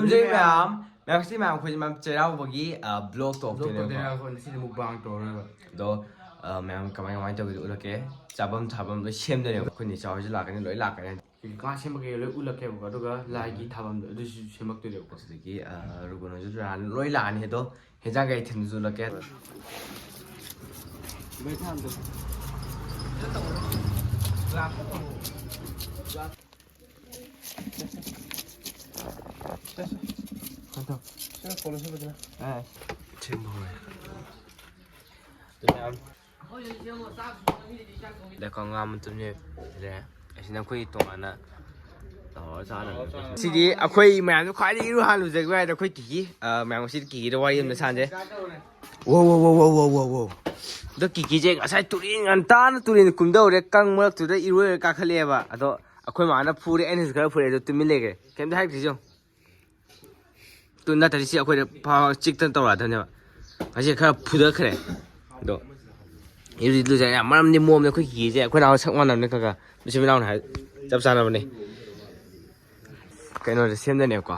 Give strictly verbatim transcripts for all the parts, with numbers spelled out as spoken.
ꯈꯨꯔꯨꯝꯖꯔꯤ ꯃꯌꯥꯝ꯫ ꯃꯌꯥꯝ, ꯉꯁꯤ ꯃꯌꯥꯝ ꯑꯩꯈꯣꯏꯁꯦ ꯃꯌꯥꯝ ꯆꯩꯔꯥꯎꯕꯒꯤ, ꯑ, vlog ꯇꯧꯔꯛꯇꯣꯏꯅꯦꯕꯀꯣ꯫ ꯉꯁꯤꯗꯤ mukbang ꯇꯧꯔꯅꯦꯕ꯫ ꯑꯗꯣ, ꯑ, ꯃꯌꯥꯝ ꯀꯃꯥꯏ ꯀꯃꯥꯏꯅ ꯇꯧꯒꯦꯗꯣ ꯎꯠꯂꯛꯀꯦ꯫ ꯆꯥꯐꯝ ꯊꯥꯐꯝ ꯂꯣꯏ ꯁꯦꯝꯗꯣꯏꯅꯦꯕ꯫ ꯑꯩꯈꯣꯏ ꯅꯤꯆꯥ ꯍꯣꯏꯁꯨ ꯂꯥꯛꯀꯅꯤ, ꯂꯣꯏ ꯂꯥꯛꯀꯅꯤ꯫ ꯀꯥ ꯁꯦꯝꯕ ꯀꯩꯀꯩ ꯂꯣꯏ ꯎꯠꯂꯛꯀꯦꯕꯀꯣ꯫ ꯑꯗꯨꯒ ꯂꯥꯏꯒꯤ ꯊꯥꯐꯝꯗꯣ ꯑꯗꯨꯁꯨ ꯁꯦꯝꯃꯛꯇꯣꯏꯅꯦꯕꯀꯣ꯫ ꯑꯗꯨꯗꯒꯤ, ꯑ, ꯔꯨꯀꯨꯟ ꯍꯣꯏꯁꯨ ꯂꯥꯛꯑꯅꯤ, ꯂꯣꯏ ꯂꯥꯛꯑꯅꯤ꯫ ꯑꯗꯣ ꯍꯦꯟꯖꯥꯡ ꯀꯩ ꯊꯤꯟꯕꯁꯨ ꯎꯠꯂꯛꯀꯦ꯫ ꯂꯩꯀꯣ ꯉꯥ ꯃꯇꯨꯝꯅꯦ꯫ ꯑꯗꯨꯅꯦ꯫ ꯑꯁꯤꯅ ꯑꯩꯈꯣꯏ ꯇꯣꯉꯥꯟꯅ ꯇꯧꯔ ꯆꯥꯅꯕꯅꯦ꯫ ꯁꯤꯗꯤ ꯑꯩꯈꯣꯏ ꯃꯌꯥꯝꯗꯣ ꯈ꯭ꯋꯥꯏꯗꯒꯤ ꯏꯔꯨ ꯍꯥꯟꯅ ꯂꯨꯖꯈꯤꯕ ꯍꯥꯏꯗꯣ ꯑꯩꯈꯣꯏ ꯀꯤꯀꯤ꯫ ꯑ, ꯃꯌꯥꯝ ꯁꯤꯗꯤ ꯀꯤꯀꯤꯗ ꯋꯥꯔꯤ ꯑꯃ ꯁꯥꯟꯁꯦ꯫ ꯋꯣ, ꯋꯣ, ꯋꯣ, ꯋꯣ, ꯋꯣ, ꯋꯣ, ꯋꯣ꯫ ꯑꯗꯣ ꯀꯤꯀꯤꯁꯦ ꯉꯁꯥꯏ ꯇꯨꯔꯦꯟ ꯉꯟꯇꯥꯅ ꯇꯨꯔꯦꯟ ꯀꯨꯝꯗꯧꯔꯦ, ꯀꯪ ꯃꯔꯛꯇꯨꯗ ꯏꯔꯣꯏꯔ ꯀꯥꯈꯠꯂꯛꯑꯦꯕ꯫ ꯑꯗꯣ ꯑꯩꯈꯣꯏ ꯃꯥꯅ ꯐꯨꯔꯦ, ꯑꯩꯅꯁꯨ ꯈꯔ ꯐꯨꯔꯦ, ꯑꯗꯣ ꯇꯨꯃꯤꯟ ꯂꯩꯈ꯭ꯔꯦ, ꯀꯩꯝꯇ ꯍꯥꯏꯔꯛꯇ꯭ꯔꯤꯁꯦ ꯌꯦꯡꯉꯣ꯫ ꯇꯨ ꯅꯠꯇ꯭ꯔꯗꯤ ꯁꯤ ꯑꯩꯈꯣꯏꯗ ꯐꯥ-, ꯆꯤꯛꯇꯅ ꯇꯧꯔꯛꯑꯗꯕꯅꯦꯕ꯫ ꯉꯁꯤ ꯈꯔ ꯐꯨꯗꯈ꯭ꯔꯦ꯫ ꯑꯗꯣ ꯏꯔꯨꯗꯤ ꯂꯨꯖꯔꯦ꯫ ꯌꯥꯝ ꯃꯔꯝꯗꯤ ꯃꯣꯝꯅꯦ ꯑꯩꯈꯣꯏ ꯀꯤꯀꯤꯁꯦ꯫ ꯑꯩꯈꯣꯏ ꯅꯍꯥꯟ ꯁꯛ ꯃꯥꯟꯅꯕꯅꯦ ꯈꯔ ꯈꯔ꯫ ꯃꯆꯤꯟ ꯃꯅꯥꯎꯅꯦ ꯍꯥꯏ ꯆꯞ ꯆꯥꯅꯕꯅꯦ꯫ ꯀꯩꯅꯣꯁꯦ ꯁꯦꯝꯗꯣꯏꯅꯦꯕꯀꯣ꯫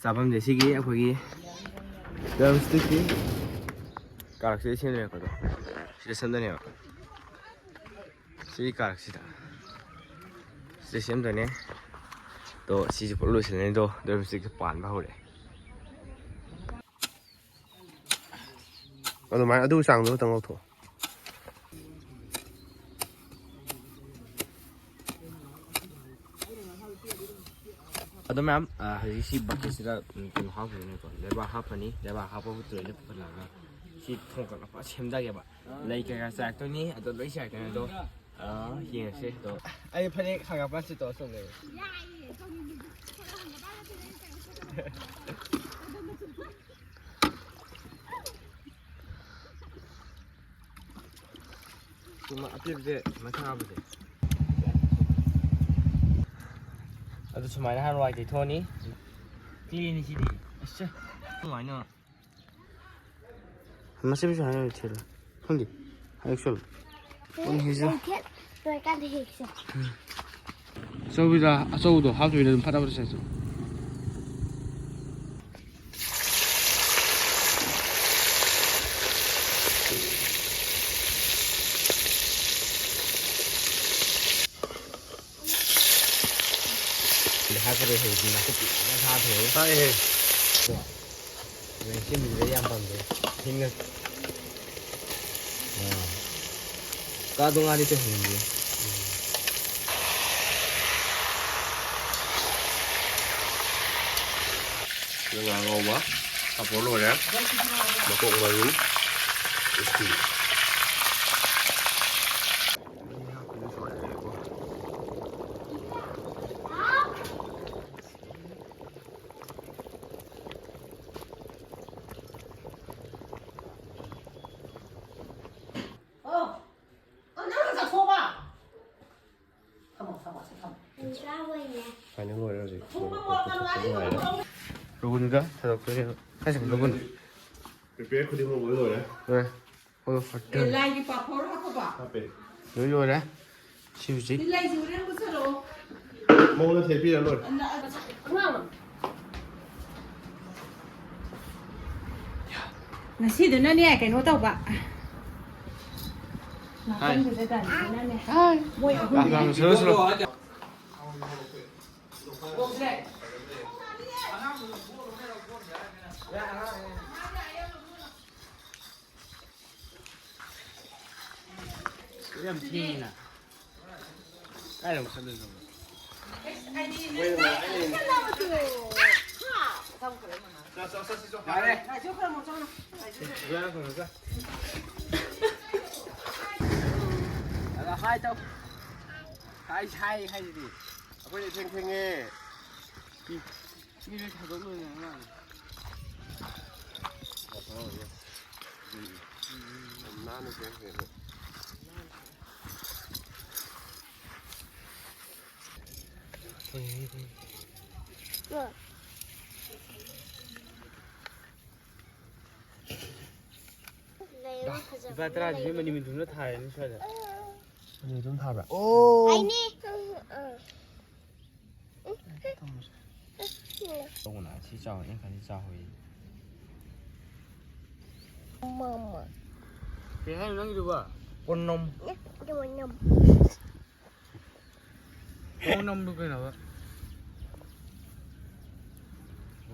ꯆꯥꯐꯝꯁꯦ ꯁꯤꯒꯤ ꯑꯩꯈꯣꯏꯒꯤ drumstickꯀꯤ ꯀꯥꯔꯛꯁꯤꯗ ꯁꯦꯝꯗꯣꯏꯅꯦꯕꯀꯣ꯫ ꯑꯗꯣ ꯁꯤꯗ ꯁꯦꯝꯗꯣꯏꯅꯦꯕ꯫ ꯁꯤ ꯀꯥꯔꯛꯁꯤꯗ꯫ ꯁꯤꯗ ꯁꯦꯝꯗꯣꯏꯅꯦ꯫ ꯑꯗꯣ ꯁꯤꯁꯨ ꯄꯨꯂꯞ ꯂꯣꯏꯁꯤꯜꯂꯅꯤ꯫ ꯑꯗꯣ drumstickꯁꯦ ꯄꯥꯟꯕ ꯍꯧꯔꯦ꯫ ꯑꯗꯨꯃꯥꯏꯅ ꯑꯗꯨ ꯆꯥꯡꯗꯣ ꯈꯛꯇꯪ ꯂꯧꯊꯣꯛꯑꯣ꯫ ꯑꯗꯣ ꯃꯌꯥꯝ, ꯑ, ꯍꯧꯖꯤꯛ ꯁꯤ bucketꯁꯤꯗ, ꯎꯝ, ꯀꯩꯅꯣ ꯍꯥꯞꯈꯤꯗꯣꯏꯅꯦꯀꯣ, ꯂꯩꯕꯥꯛ ꯍꯥꯞꯄꯅꯤ꯫ ꯂꯩꯕꯥꯛ ꯍꯥꯞꯄ ꯃꯇꯨꯡꯗ ꯄꯨꯈꯠꯂꯒ ꯁꯤ ꯊꯣꯡꯒꯠꯂꯒ ꯐꯖꯅ ꯁꯦꯝꯊꯒꯦꯕ꯫ ꯂꯩ ꯀꯩꯀꯥ ꯆꯥꯏꯔꯛꯇꯣꯏꯅꯤ, ꯑꯗꯣ ꯂꯣꯏ ꯆꯥꯏꯔꯛꯇꯣꯏꯅꯤ꯫ ꯑꯗꯣ, ꯑ, ꯌꯦꯡꯉꯁꯦ꯫ ꯑꯗꯣ ꯑꯩ ꯐꯅꯦꯛ ꯍꯪꯒꯥꯝꯄꯥꯟ ꯁꯦꯠꯇꯣꯛꯑ ꯆꯠꯂꯦꯕ꯫ ꯁꯨꯝ ꯑꯄꯤꯛꯄꯁꯦ ꯃꯊꯛ ꯍꯥꯞꯄꯁꯦ꯫ ꯑꯗꯨ ꯁꯨꯃꯥꯏꯅ ꯍꯥꯟꯅ ꯋꯥꯏ ꯇꯩꯊꯣꯛꯑꯅꯤ꯫ Cleanꯅꯤ ꯁꯤꯗꯤ꯫ ꯑꯁ, ꯀꯃꯥꯏꯅ? ꯃꯁꯤꯃꯁꯨ ꯍꯥꯟꯅ ꯊꯤꯜꯂꯣ꯫ ꯈꯪꯗꯦ꯫ ꯍꯥꯏꯔꯛꯁꯅꯨ꯫ ꯎꯝ, ꯍꯤꯖꯣ꯫ ꯂꯩꯈꯦꯠ ꯂꯣꯏꯔꯀꯥꯟꯗ ꯍꯦꯛꯁꯦ꯫ ꯑꯆꯧꯕꯤꯗ, ꯑꯆꯧꯕꯗꯣ ꯍꯥꯞꯇꯕꯤꯗ ꯑꯗꯨꯝ ꯐꯠ ꯐꯠ ꯁꯦꯠꯁꯨ꯫ ꯍꯥꯞꯄꯗ ꯍꯧꯖꯤꯛꯇꯤ ꯅꯥꯀꯨꯞꯄꯤ ꯐꯖꯅ ꯊꯥꯛꯈ꯭ꯔꯦ꯫ ꯊꯥꯛꯑꯦꯍꯦ꯫ ꯁꯤꯟꯕꯁꯤꯗ ꯌꯥꯝ ꯄꯥꯝꯖꯩ꯫ ꯍꯤꯡꯅ꯫ ꯑꯥ꯫ ꯀꯥꯗꯣ ꯉꯥꯗꯤ ꯇꯧꯍꯟꯅꯤꯡꯗꯦ꯫ ꯉꯥ ꯉꯧꯕ꯫ ꯄꯥꯐꯣꯔ ꯂꯣꯏꯔꯦ꯫ ꯃꯀꯣꯛ ꯃꯔꯨ꯫ ꯎꯇꯤ꯫ ꯑꯣ, ꯑꯣ, ꯅꯪꯅ ꯆꯥꯊꯣꯛꯑꯕ? ꯊꯝꯃꯣ, ꯊꯝꯃꯣ, ꯁꯤ ꯊꯝꯃꯣ꯫ ꯁꯨꯃꯥꯏꯅ ꯂꯣꯏꯔꯦ ꯍꯧꯖꯤꯛ꯫ ꯊꯨꯝꯒ ꯃꯣꯔꯣꯛꯀ ꯅꯨꯡꯉꯥꯏꯇꯦ, ꯊꯨꯝꯒ ꯃꯣꯔꯣꯛ꯫ ꯔꯣꯒꯨꯟꯒ ꯊꯥꯗꯣꯛꯇꯣꯏꯅꯦꯕ꯫ ꯀꯥꯏ ꯆꯠꯈ꯭ꯔꯦ ꯔꯣꯒꯨꯟ? Prepare ꯈꯨꯗꯤꯡꯃꯛ ꯂꯣꯏ ꯂꯣꯏꯔꯦ꯫ ꯂꯣꯏꯔꯦ꯫ ꯍꯣꯏ, ꯍꯣꯏ, ꯐꯠꯇꯦ꯫ ꯑꯦ, ꯂꯥꯏꯒꯤ ꯄꯥꯐꯣꯔ ꯍꯥꯞꯄꯕ? ꯍꯥꯞꯄꯦ꯫ ꯂꯣꯏ ꯂꯣꯏꯔꯦ꯫ ꯁꯤ ꯍꯧꯖꯤꯛ꯫ ꯁꯤ ꯂꯩꯁꯤ ꯍꯣꯔꯦꯟ ꯄꯨꯁꯜꯂꯛꯑꯣ꯫ ꯃꯉꯣꯟꯗ ꯊꯦꯠꯄꯤꯔ ꯂꯣꯏꯔꯦ꯫ ꯑꯉꯥꯡ꯫ ꯉꯁꯤꯗꯨꯅꯅꯦ ꯀꯩꯅꯣ ꯇꯧꯕ꯫ ꯅꯥꯀꯟꯗꯨꯗ ꯗꯥꯟꯁꯤꯅꯅꯦ꯫ ꯍꯥꯏ꯫ ꯃꯣꯏ ꯑꯍꯨꯝ꯫ ꯂꯥꯛꯑꯣ, ꯁꯣꯔꯣ, ꯁꯣꯔꯣ꯫ ꯌꯥꯝ ꯊꯦꯡꯉꯤꯅ꯫ ꯀꯥꯏꯗ ꯑꯃꯨꯛ ꯆꯠꯂꯨꯏꯅꯣ? ꯌꯥꯔꯦ꯫ ꯑꯗ ꯍꯥꯏ ꯇꯧ꯫ ꯍꯥꯏ, ꯍꯥꯏ, ꯍꯥꯏꯁꯤꯗꯤ꯫ ꯑꯩꯈꯣꯏꯗꯤ ꯊꯦꯡ ꯊꯦꯡꯉꯦ꯫ ꯃꯤ ꯂꯣꯏ ꯊꯥꯗꯣꯛ ꯂꯣꯏꯔꯦ ꯑꯉꯥꯡ꯫ ꯌꯥꯝ ꯅꯥꯟꯅ ꯁꯦꯝꯈ꯭ꯔꯦꯅꯦ꯫ ꯂꯨꯄꯥ ꯇꯔꯥꯗꯨꯗꯤ ꯃꯅꯤꯃꯤꯟꯗꯨꯅ ꯊꯥꯔꯦꯅꯦ ꯁ꯭ꯋꯥꯏꯗ꯫ ꯃꯅꯤꯃꯤꯟꯗꯨꯅ ꯊꯥꯕ꯭ꯔꯥ? ꯑꯣ꯫ ꯑꯩꯅꯦ꯫ ꯇꯧꯕꯅ ꯁꯤ ꯆꯥꯎ, ꯑꯩꯅ ꯈꯜꯂꯤ ꯆꯥꯎ ꯍꯣꯏ꯫ ꯃꯃꯥ꯫ ꯀꯩ ꯍꯥꯏꯅꯣ ꯅꯪꯒꯤꯗꯨꯕꯣ? ꯀꯣꯟꯅꯝ꯫ ꯑꯦ, ꯑꯗꯨ ꯃꯅꯝ꯫ ꯀꯣꯟꯅꯝꯗꯨ ꯀꯩꯅꯣꯕ?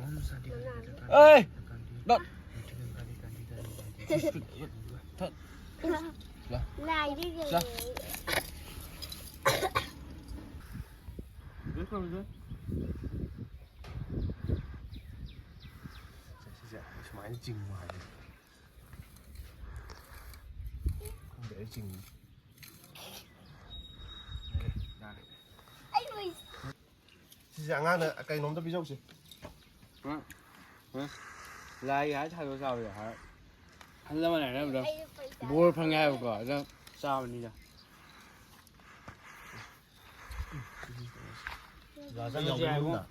ꯑꯣꯝ ꯁꯥꯟꯇꯤ ꯀꯥꯟꯇꯤ ꯀꯥꯟꯇꯤ ꯑꯦ! ꯀꯥꯟꯇꯤ ꯅꯠ! ꯀꯥꯟꯇꯤ ꯀꯥꯟꯇꯤ ꯀꯥꯟꯇꯤ ꯀꯥꯟꯇꯤ ꯀꯥꯟꯇꯤ꯫ ꯊꯠ꯫ ꯂꯥ꯫ ꯂꯥꯏꯗꯤ ꯂꯥ꯫ ꯂꯩꯌꯦ꯫ ꯁꯤꯁꯦ ꯁꯨꯃꯥꯏꯅ ꯆꯤꯡꯉꯨ ꯍꯥꯏꯕꯅꯤ꯫ ꯈꯪꯗꯦ, ꯑꯩ ꯆꯤꯡꯉꯤ꯫ ꯑꯦ, ꯌꯥꯔꯦ꯫ ꯑꯩ ꯂꯣꯏ ꯁꯤꯁꯦ ꯑꯉꯥꯡꯅ ꯀꯩꯅꯣꯝꯇ ꯄꯤꯖꯧꯁꯦ꯫ ꯂꯥꯏ ꯍꯥꯏ ꯊꯥꯗꯣꯛ ꯆꯥꯕꯗꯣ ꯍꯥꯏ꯫ ꯑꯍꯜ ꯂꯃꯟ ꯍꯥꯏꯅꯕꯗ ꯑꯩ ꯂꯣꯏ ꯆꯥꯔꯦ꯫ ꯕꯣꯔ ꯐꯪꯉꯦ ꯍꯥꯏꯕꯀꯣ, ꯑꯗ ꯆꯥꯕꯅꯤꯗ꯫ ꯌꯥꯎꯕ ꯌꯥꯎꯕ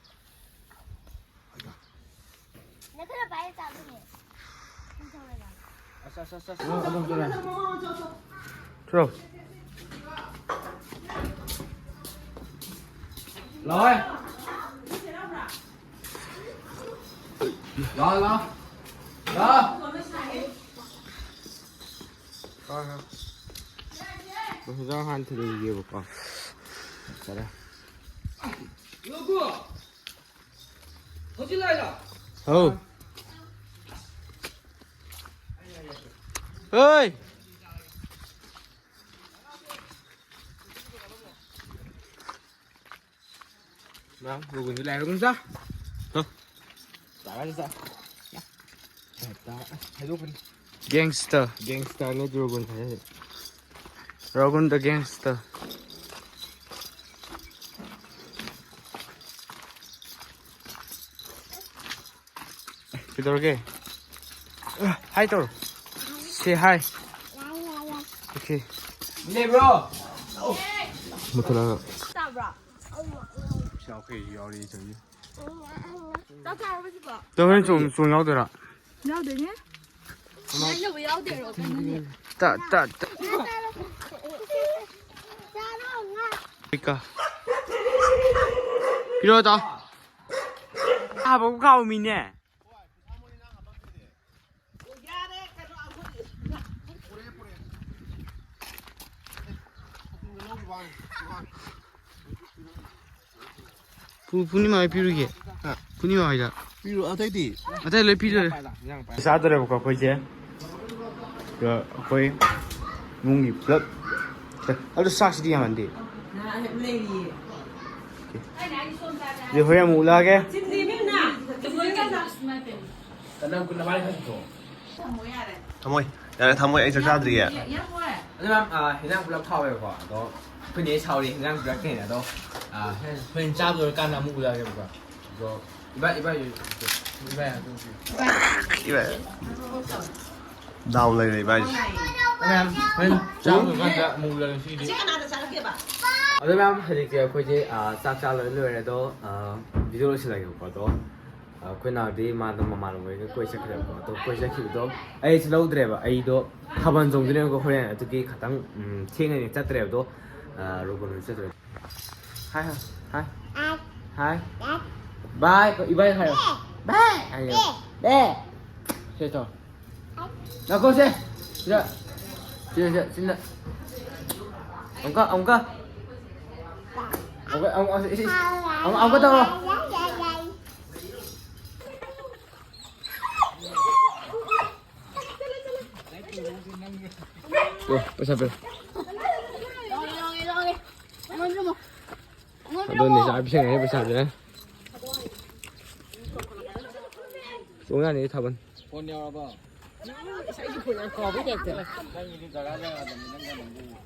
ꯅꯪ ꯈꯔ ꯄꯥꯏꯔ ꯆꯥꯗꯣꯏꯅꯦ꯫ ꯅꯪ ꯊꯝꯃꯣ꯫ ꯑꯁ ꯑꯁ ꯑꯁ ꯑꯁ꯫ ꯊ꯭ꯔꯣ꯫ ꯂꯥꯛꯑꯣ꯫ ꯂꯥꯛꯑꯣ, ꯂꯥꯛꯑꯣ꯫ ꯂꯥꯛꯑꯣ꯫ ꯍꯣꯏ, ꯍꯣꯏ꯫ ꯍꯤꯟꯖꯥꯡ ꯍꯥꯟꯅ ꯊꯤꯜꯂꯨꯈꯤꯒꯦꯕꯀꯣ꯫ ꯐꯔꯦ꯫ ꯍꯧꯖꯤꯛ ꯂꯥꯛꯏꯔꯣ? ꯍꯧ꯫ ꯍꯣꯏ꯫ ꯅꯪ ꯔꯣꯒꯨꯟꯁꯨ ꯂꯥꯛꯑꯦ, ꯔꯣꯒꯨꯟ ꯆꯥ꯫ ꯍ? ꯆꯥꯔꯁꯤ ꯆꯥ꯫ ꯍꯦꯛꯇ ꯍꯥꯏꯗꯣꯛꯄꯅꯤ꯫ Gangster꯫ Gangster ꯅꯠꯇꯦ ꯔꯣꯒꯨꯟ ꯍꯥꯏꯁꯦ꯫ Rogun the gangster꯫ ꯀꯩꯗꯧꯔꯒꯦ? Hi ꯇꯧꯔꯣ꯫ Say hi꯫ Okay꯫ ꯂꯩꯕ꯭ꯔꯣ? ꯃꯨꯊꯠꯂꯒ꯫ ꯇꯥꯕ꯭ꯔꯣ? ꯄꯩꯁꯥ ꯑꯩꯈꯣꯏ ꯌꯥꯎꯔꯤ ꯆꯪꯉꯤ꯫ ꯆꯥꯛ ꯆꯥꯔꯕꯣ ꯁꯤꯕꯣ? ꯇꯧ ꯍꯣꯔꯦꯟ ꯆꯣꯡ ꯆꯣꯡ ꯌꯥꯎꯗꯣꯏꯔꯥ? ꯌꯥꯎꯗꯣꯏꯅꯦ꯫ ꯀꯃꯥꯏꯅ ꯇꯧꯕ ꯌꯥꯎꯗꯣꯏꯔꯣ? ꯀꯩꯅꯣꯅꯦ꯫ ꯇ ꯇ ꯇ꯫ ꯄꯤꯀꯥ꯫ ꯄꯤꯔꯣ ꯇꯥꯎ꯫ ꯍꯥꯕ ꯀꯥꯎꯃꯤꯅꯦ꯫ ꯄꯨ-, ꯄꯨꯔꯅꯤꯃꯥ ꯍꯣꯏ ꯄꯤꯔꯨꯒꯦ꯫ ꯍꯥ? ꯄꯨꯔꯅꯤꯃꯥ ꯍꯣꯏꯗ꯫ ꯄꯤꯔꯨ-, ꯑꯇꯩꯗꯤ? ꯑꯇꯩ ꯂꯣꯏ ꯄꯤꯔꯨꯔꯦ꯫ ꯆꯥꯗꯣꯔꯦꯕꯀꯣ ꯑꯩꯈꯣꯏꯁꯦ꯫ ꯑꯗꯣ ꯑꯩꯈꯣꯏ ꯏꯃꯨꯡꯒꯤ ꯄꯨꯂꯞ꯫ ꯑꯗꯣ ꯆꯥꯛꯁꯤꯗꯤ ꯌꯥꯝꯃꯟꯗꯦ꯫ ꯑꯗꯨ ꯍꯣꯔꯦꯟ ꯑꯃꯨꯛ ꯎꯠꯂꯛꯑꯒꯦ꯫ ꯊꯝꯃꯣꯏ꯫ ꯌꯥꯔꯦ, ꯊꯝꯃꯣꯏ, ꯑꯩ ꯆꯥꯛ ꯆꯥꯗ꯭ꯔꯤꯌꯦ꯫ ꯑꯗꯨ ꯃꯌꯥꯝ, ꯑ, ꯍꯤꯟꯖꯥꯡ ꯄꯨꯂꯞ ꯍꯥꯎꯋꯦꯕꯀꯣ꯫ ꯑꯗꯣ ꯑꯩꯈꯣꯏ ꯅꯦ ꯁꯥꯎꯔꯤ ꯍꯤꯟꯖꯥꯡ ꯄꯤꯔꯛꯇꯦꯅ꯫ ꯑꯗꯣ, ꯑ, ꯍꯣꯔꯦꯟ ꯆꯥꯕ ꯂꯣꯏꯔꯀꯥꯟꯗ ꯑꯃꯨꯛ ꯎꯠꯂꯛꯑꯒꯦꯕꯀꯣ꯫ ꯑꯗꯣ ꯏꯕꯥꯏ, ꯏꯕꯥꯏ, ꯏꯕꯥꯏ, ꯏꯕꯥꯏ꯫ ꯗꯥꯎ ꯂꯩꯔꯦ ꯏꯕꯥꯏꯁꯦ꯫ ꯃꯌꯥꯝ, ꯍꯣꯔꯦꯟ ꯆꯥꯕ ꯂꯣꯏꯔꯀꯥꯟꯗ ꯑꯃꯨꯛ ꯎꯠꯂꯛꯑꯒꯦ ꯁꯤꯒꯤꯗꯤ꯫ ꯑꯗꯣ ꯃꯌꯥꯝ, ꯍꯧꯖꯤꯛꯇꯤ ꯑꯩꯈꯣꯏꯁꯦ, ꯑ, ꯆꯥꯛ ꯆꯥ ꯂꯣꯏ ꯂꯣꯏꯔꯦ꯫ ꯑꯗꯣ, ꯑ, ꯚꯤꯗꯤꯑꯣ ꯂꯣꯏꯁꯤꯜꯂꯒꯦꯕꯀꯣ꯫ ꯑꯗꯣ ꯑꯩꯈꯣꯏ ꯅꯥꯎꯗꯤ ꯃꯥꯗꯣ ꯃꯃꯥꯟꯅꯕ ꯍꯣꯏꯒ ꯀꯣꯏ ꯆꯠꯈ꯭ꯔꯦꯕꯀꯣ꯫ ꯑꯗꯣ ꯀꯣꯏ ꯆꯠꯈꯤꯕꯗꯣ ꯑꯩꯁꯨ ꯂꯧꯗ꯭ꯔꯦꯕ, ꯑꯩꯗꯣ ꯊꯥꯕꯜ ꯆꯣꯡꯗꯣꯏꯅꯦꯕꯀꯣ ꯍꯣꯔꯦꯟ꯫ ꯑꯗꯨꯒꯤ ꯈꯤꯇꯪ, ꯎꯝ, ꯊꯦꯡꯉꯅꯤ ꯆꯠꯇ꯭ꯔꯦꯕꯗꯣ꯫ ꯑ, ꯔꯣꯕꯣꯠ ꯍꯣꯏ ꯆꯠꯇ꯭ꯔꯦ꯫ ꯍꯥꯏ, ꯍꯥꯏ, ꯍꯥꯏ꯫ ꯍꯥꯏ꯫ ꯕꯥꯏ, ꯏꯕꯥꯏ ꯍꯥꯏꯌꯣ꯫ ꯕꯥꯏ ꯍꯥꯏꯌꯣ꯫ ꯕꯦ꯫ ꯁꯦ ꯇꯧ꯫ ꯉꯥꯏꯈꯣꯁꯦ꯫ ꯁꯤꯗ꯫ ꯁꯤꯗ, ꯁꯤꯗ, ꯁꯤꯗ꯫ ꯑꯃꯨꯛꯀ, ꯑꯃꯨꯛꯀ꯫ ꯑꯃꯨꯛꯀ, ꯑꯃꯨꯛ-, ꯑꯁ, ꯏꯁ, ꯏꯁ꯫ ꯑꯃꯨꯛ-, ꯑꯃꯨꯛꯀ ꯇꯧꯔꯣ꯫ ꯑꯣ, ꯄꯩꯁꯥ ꯄꯤꯔꯣ꯫ ꯑꯗꯨꯅꯤ ꯆꯥꯛ ꯄꯤꯁꯦ ꯄꯩꯁꯥꯁꯦ꯫ ꯆꯣꯡ ꯌꯥꯅꯤ ꯊꯥꯕꯜ꯫ ꯐꯣꯟ ꯌꯥꯎꯔꯕꯣ?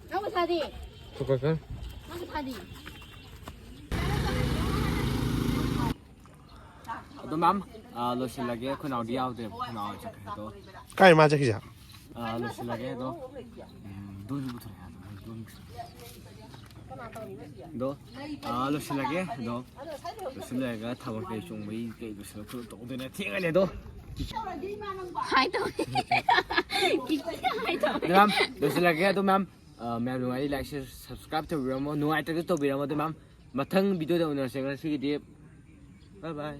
ꯅꯪ ꯄꯩꯁꯥꯗꯤ? ꯊꯣꯛꯈ꯭ꯔꯣ, ꯊꯣꯛꯈ꯭ꯔꯣ꯫ ꯅꯪ ꯄꯩꯁꯥꯗꯤ? ꯑꯗꯣ ꯃꯦꯝ, ꯑ, ꯂꯣꯏꯁꯤꯜꯂꯒꯦ꯫ ꯑꯩꯈꯣꯏ ꯅꯥꯎꯗꯤ ꯌꯥꯎꯗ꯭ꯔꯦꯕ, ꯑꯩꯈꯣꯏ ꯅꯥꯎ ꯆꯠꯈ꯭ꯔꯦ꯫ ꯑꯗꯣ ꯀꯥꯏ ꯃꯥ ꯆꯠꯈꯤꯁꯦ? ꯑ, ꯂꯣꯏꯁꯤꯜꯂꯒꯦ꯫ ꯑꯗꯣ, ꯎꯝ, ꯗꯨꯁꯨ ꯄꯨꯊꯣꯔꯛꯑꯦ꯫ ꯑꯗꯣ, ꯑ, ꯂꯣꯏꯁꯤꯜꯂꯒꯦ꯫ ꯑꯗꯣ ꯂꯣꯏꯁꯤꯜꯂꯒ ꯊꯥꯕꯜ ꯀꯩ ꯆꯣꯡꯕꯩ ꯀꯩ ꯂꯣꯏꯁꯤꯜꯂ ꯈꯣꯠꯂ ꯇꯧꯗꯣꯏꯅꯦ꯫ ꯊꯦꯡꯉꯅꯤ ꯑꯗꯣ꯫ ꯍꯥꯏ ꯇꯧꯋꯦ꯫ ꯍꯥꯏ ꯇꯧꯋꯦ꯫ ꯑꯗꯣ ꯃꯦꯝ, ꯂꯣꯏꯁꯤꯜꯂꯒꯦ꯫ ꯑꯗꯣ ꯃꯦꯝ, ꯑ, ꯃꯦꯝ ꯅꯨꯡꯉꯥꯏꯔꯤ, like, share, subscribe ꯇꯧꯕꯤꯔꯝꯃꯣ꯫ ꯅꯨꯡꯉꯥꯏꯇ꯭ꯔꯒꯁꯨ ꯇꯧꯕꯤꯔꯝꯃꯣ꯫ ꯑꯗꯣ ꯃꯦꯝ, ꯃꯊꯪ ꯚꯤꯗꯤꯑꯣꯗ ꯎꯅꯔꯁꯦ꯫ ꯉꯁꯤꯒꯤꯗꯤ bye bye꯫